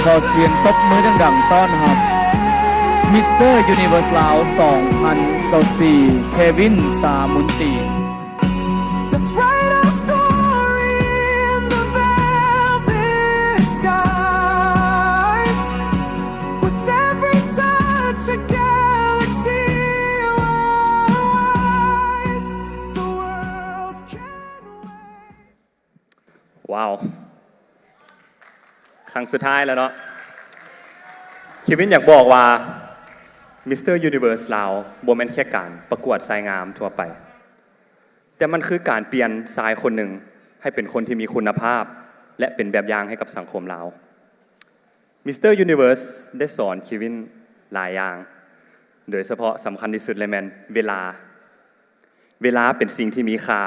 ຂໍສຽງຕົບມືດັງໆ ຕ້ອນຮັບ Mister Universe ລາວ ສອງພັນຊາວສີ່ ເຄວິນ ສາມຸນຕີ. Let's write our story in the velvet skies. With every touch, a galaxy wise. The world can wait. ວ້າວ ຄັ້ງສຸດທ້າຍແລ້ວເນາະ. ເຄວິນຢາກບອກວ່າ Mister Universe ລາວ ບໍ່ແມ່ນແຄ່ການປະກວດຊາຍງາມທົ່ວໄປ, ແຕ່ມັນຄືການປ່ຽນຊາຍຄົນໜຶ່ງໃຫ້ເປັນຄົນທີ່ມີຄຸນນະພາບ ແລະ ເປັນແບບຢ່າງໃຫ້ກັບສັງຄົມລາວ. Mister Universe ໄດ້ສອນເຄວິນຫຼາຍຢ່າງ, ໂດຍສະເພາະສຳຄັນທີ່ສຸດເລີຍແມ່ນເວລາ. ເວລາເປັນສິ່ງທີ່ມີຄ່າ.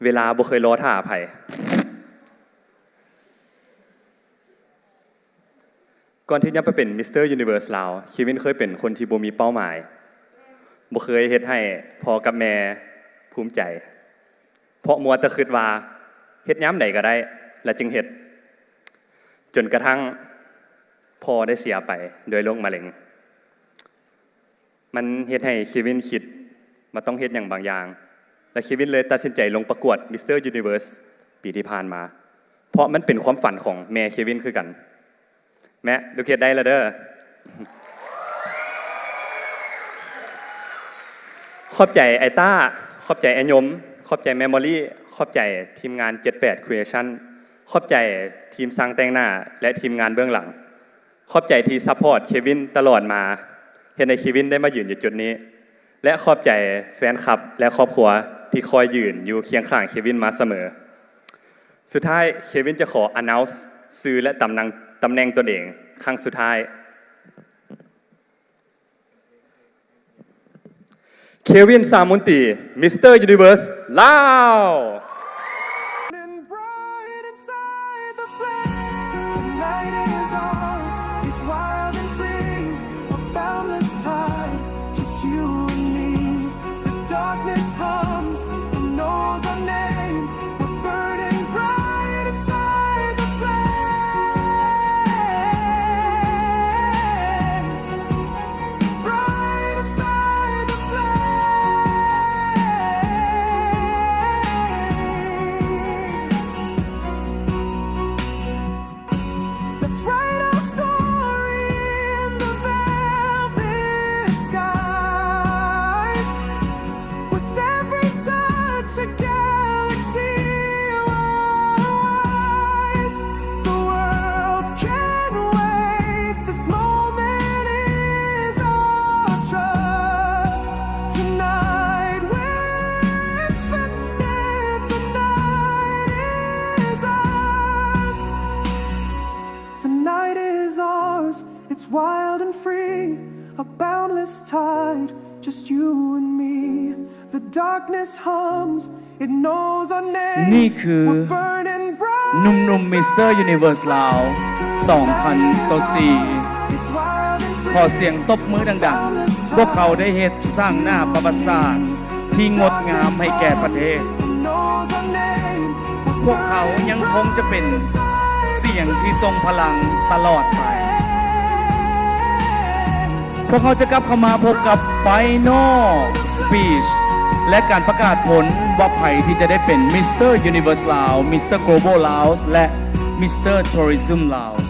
ເວລາບໍ່ເຄີຍລໍຖ້າໃຜ. ກ່ອນທີ່ຈະໄປເປັນ Mister Universe ລາວ, ເຄວິນເຄີຍເປັນຄົນທີ່ບໍ່ມີເປົ້າໝາຍ, ບໍ່ເຄີຍເຮັດໃຫ້ພໍ່ກັບແມ່ພູມໃຈ, ເພາະມົວແຕ່ຄິດວ່າເຮັດຍາມໃດກໍໄດ້ ແລະ ຈຶ່ງເຮັດ, ຈົນກະທັ້ງພໍ່ໄດ້ເສຍໄປດ້ວຍໂລກມະເລັງ. ມັນເຮັດໃຫ້ເຄວິນຄິດວ່າຕ້ອງເຮັດຫຍັງບາງຢ່າງ ແລະ ເຄວິນເລີຍຕັດສິນໃຈລົງປະກວດ Mister Universe ປີທີ່ຜ່ານມາ, ເພາະມັນເປັນຄວາມຝັນຂອງແມ່ເຄວິນຄືກັນ. ແມ່, ລູກເຮັດໄດ້ແລ້ວເດີ້. ຂອບໃຈອ້າຍຕ້າ, ຂອບໃຈອ້າຍຍົມ, ຂອບໃຈແມ່ມໍລີ, ຂອບໃຈທີມງານເຈັດແປດ Creation, ຂອບໃຈທີມຊ່າງແຕ່ງໜ້າ ແລະ ທີມງານເບື້ອງຫຼັງ. ຂອບໃຈທີ່ຊັບພອດເຄວິນຕະຫຼອດມາ, ເຮັດໃຫ້ເຄວິນໄດ້ມາຢືນຢູ່ຈຸດນີ້ ແລະ ຂອບໃຈແຟນຄລັບ ແລະ ຄອບຄົວທີ່ຄອຍຢືນຢູ່ຄຽງຂ້າງເຄວິນມາສະເໝີ. ສຸດທ້າຍ, ເຄວິນຈະຂໍ announce ຊື່ ແລະ ຕຳແໜ່ງ, ຕຳແໜ່ງຕົນເອງຄັ້ງສຸດທ້າຍ. ເຄວິນ ສາມຸນຕີ Mister Universe ລາວ. Burning bright inside the flame. The night is ours, it's wild and free, a boundless tide, just you and me. The darkness hums, it knows our name. We're burning bright inside the flame. Bright inside the flame. Let's write our story in the velvet skies. With every touch, a galaxy wise. The world can wait. This moment is our trust. Tonight we're infinite. The night is ours. The night is ours. It's wild and free, a boundless tide, just you and me. The darkness hums, it knows our name. ນີ້ຄື We're burning bright ໜຸ່ມໆ Mister Universe ລາວ ສອງພັນຊາວສີ່. It's wild and free. ຂໍສຽງຕົບມືດັງໆ. ພວກເຂົາໄດ້ເຮັດສ້າງໜ້າປະຫວັດສາດທີ່ງົດງາມໃຫ້ແກ່ປະເທດ. ພວກເຂົາຍັງຄົງຈະເປັນສຽງທີ່ຊົງພະລັງຕະຫຼອດໄປ. ພວກເຮົາຈະກັບເຂົ້າມາພົບກັບ Final Speech ແລະ ການປະກາດຜົນວ່າໃຜທີ່ຈະໄດ້ເປັນ Mister Universe Laos, Mister Global Laos ແລະ Mister Tourism Laos.